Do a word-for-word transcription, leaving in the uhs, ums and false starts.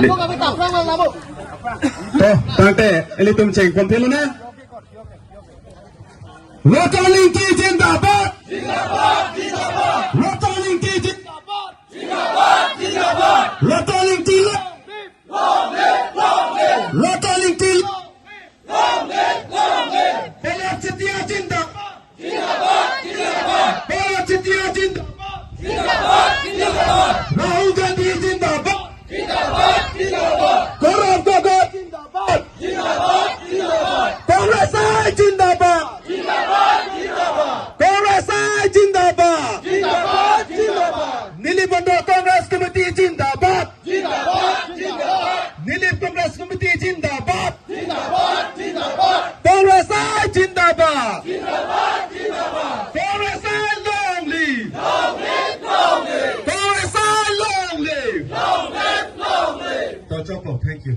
To, tangte, ilitum chengpon thelo na. Ratan Engti zindabad. Ratan Engti zindabad. Ratan Engti long live. Ratan Engti long live. Pralad Chatia zindabad. Pralad Chatia zindabad. Rahul Gandhi zindabad. Gaurav Gogoi zindabad. Congress I zindabad. Congress I zindabad. Nilip Mandal Congress Committee zindabad. Nilip Congress Committee zindabad. Congress I zindabad. Congress I long live. Congress I long live. To choklo, thank you.